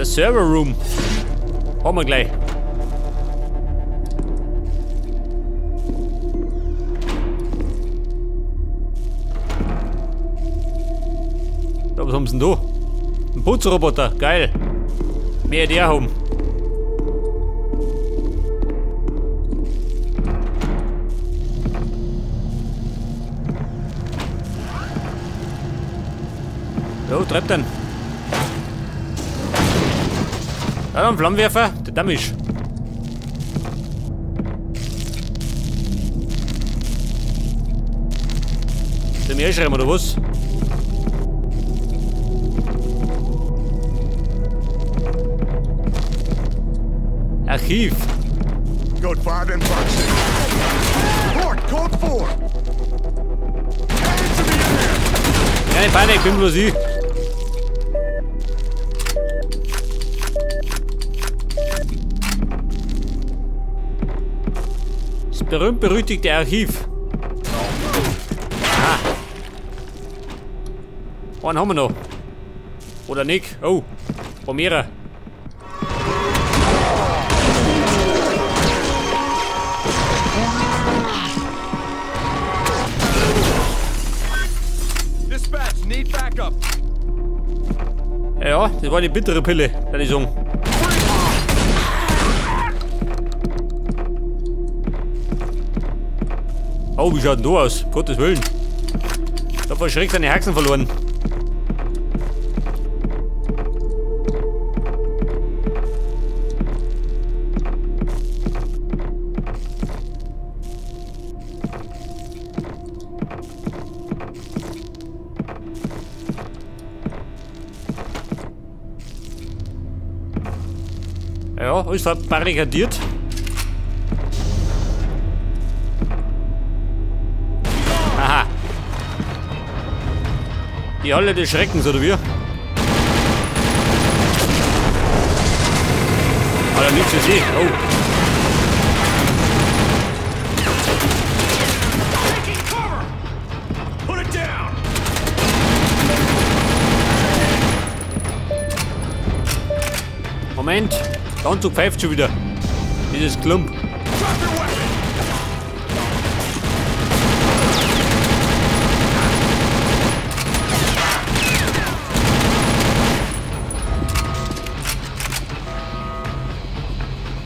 Der Server Room. Haben wir gleich. Da, was haben sie denn da? Ein Putzroboter, geil. Mehr der haben. So, treibt dann. Da, ein Flammenwerfer, der Damage. Der Meerschreiber oder was? Archiv. Code 5 and Fox 6. Report, Code 4. Hands in the air. Keine Panik, bin bloß ich. Das berühmt-berüchtigte Archiv. Aha. Einen haben wir noch. Oder nicht? Oh, mehrere. Ja, das war die bittere Pille, kann ich sagen. Oh, wie schaut denn da aus? Um Gottes Willen. Da vor Schreck seine Haxen verloren. Ja, alles verbarrikadiert. Aha. Die Halle des Schreckens, oder wie? Alter, nichts zu sehen. Oh. Moment. Der Anzug pfeift schon wieder. Dieses Klump.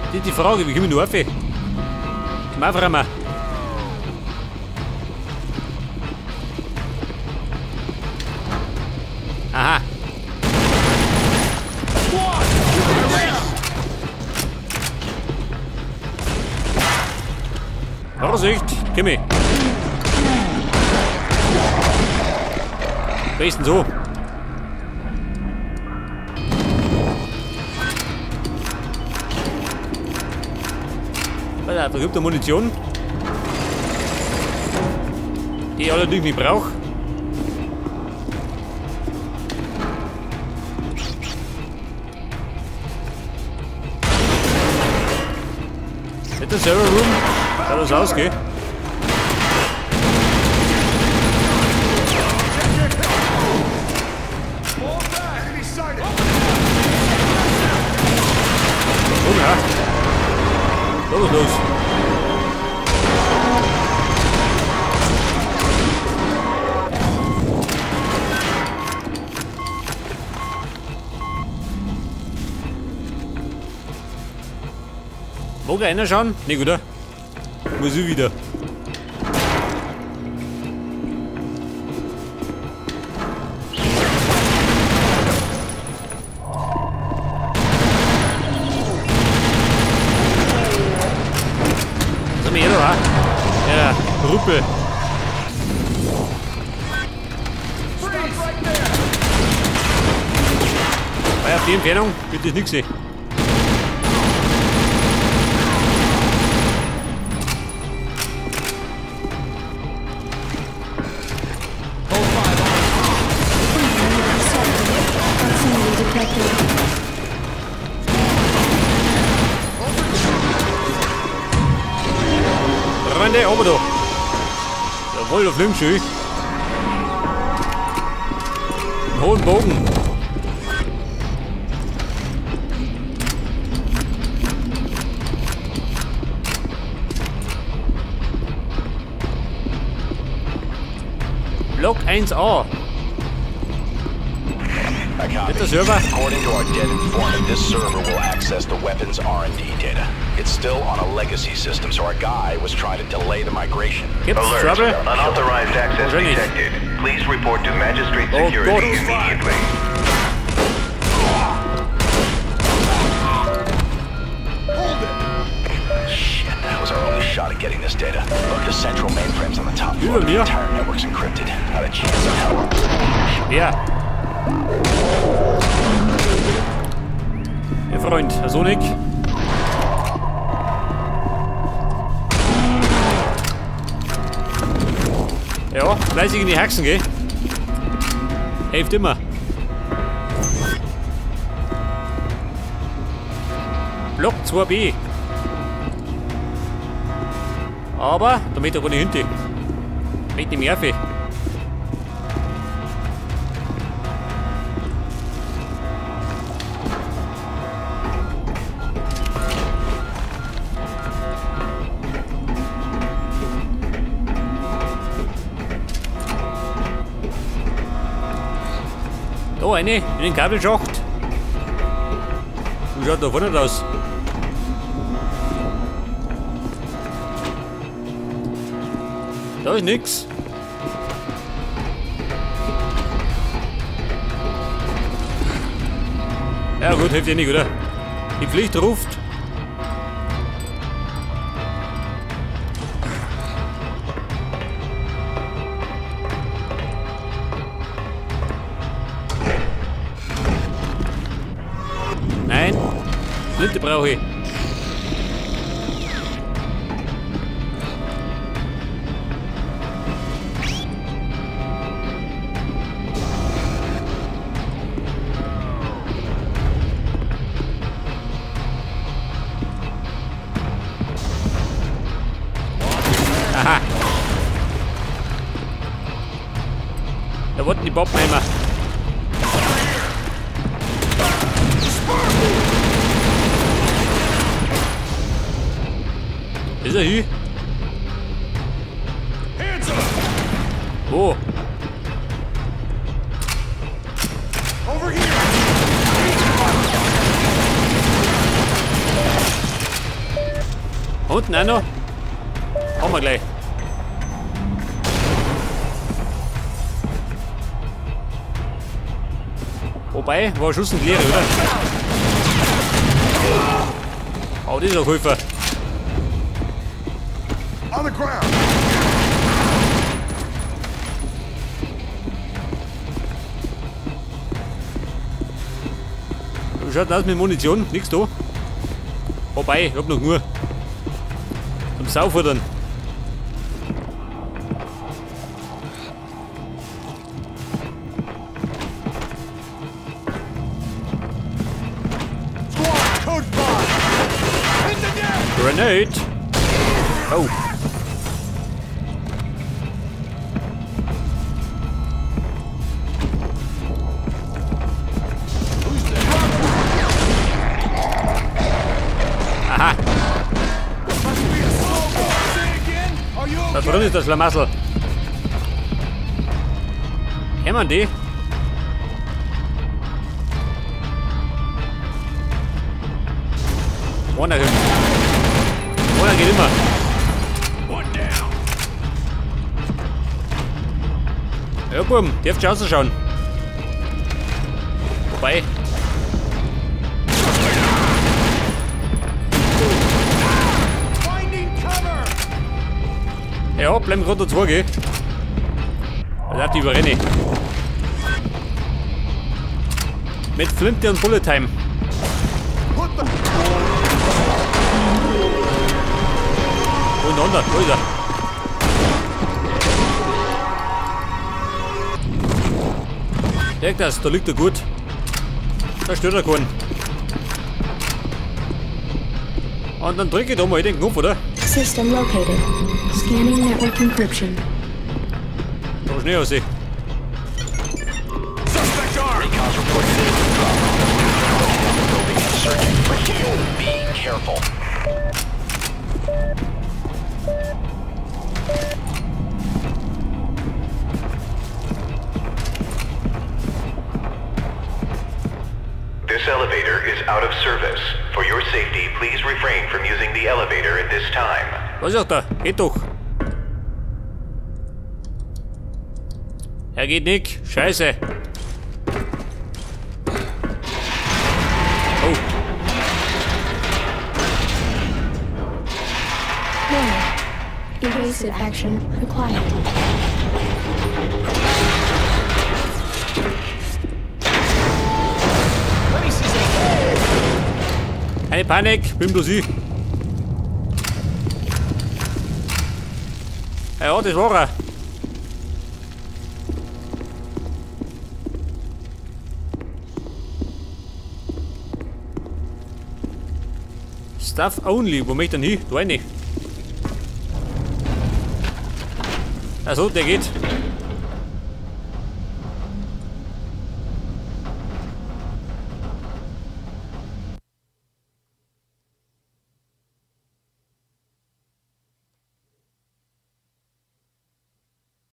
Das ist die Frage, wie komme ich noch auf? Zum Aufräumen. Aha. Vorsicht, Kimmy. Besten so. Da gibt es Munition, die ich allerdings nicht brauche. Ist der Server Room? Schaut das aus, gell? Oh ja. Los, los. Mag ich reinschauen? Nicht, oder? Muss ich wieder. Was haben wir hier da? Ja, Ruppel. Weil auf die Entfernung wird das nichts sehen. Freunde, oben da. Jawohl, da fliegen schön. Einen hohen Bogen. Block 1A. I copy. Der Server. According to our dead informant, this server will access the weapons R&D data. It's still on a legacy system, so our guy was trying to delay the migration. Gibt's Alert. Trouble? Unauthorized access Wahrscheinlich. detected. Please report to Magistrate Oh Security Gott. immediately. Hold it! Shit, that was our only shot at getting this data. Look, the central mainframe's on the top floor. Über The mir. entire network's encrypted. Not a chance in hell. Ja. Herr Freund, Herr Sonic. Ja, fleißig in die Haxen, gell? Hilft immer. Block 2B. Aber, da möchte ich aber nicht hin. Möchte ich mich auf. Da eine, in den Kabelschacht. Wie schaut da vorne aus? Da ist nix. Ja gut, hilft eh nicht, oder? Die Pflicht ruft. Nein, Flinte brauche ich. Aha. Da wurden die Bombenheimer. Ist er hier? Hands up! Wo? Over here! Unten auch noch? Haben wir gleich. Wobei, war Schuss und Leere, oder? Oh, das ist ein Käufer. On the ground! Wie schaut denn aus mit Munition? Nix da. Wobei, ich hab noch nur. Zum Saufuttern. Squad, code 5! Hit the deck! Grenade! Oh. Who's there? Aha, Must be a slow boat. Say again? Are you da okay? drin ist das Schlamassel. Kennen die? Einer kommt. Einer geht immer. One down. Ja, Buben, dürft schon ausschauen. Wobei. Finding cover! Ja, bleiben gerade dazu, gell? Da die überrenne. Mit Flinte und Bullet Time. Put the Und anderer, wo ist er? Merkt das, da liegt er gut. Da stört er keinen. Und dann drücke ich da mal den Knopf, oder? System located. Scanning network encryption. Da schnell aussehen. suspect armed! Recon's reported system drop on the building and searching for you. Be careful. elevator is out of service. For your safety, please refrain from using the elevator at this time. Was ist da? Geht doch. Er geht nicht. Scheiße. Oh. Warning. Evasive action required. Keine Panik, bin bloß ich. Ja, das war er. Staff only, wo möchte ich denn hin? Da rein. Achso, der geht.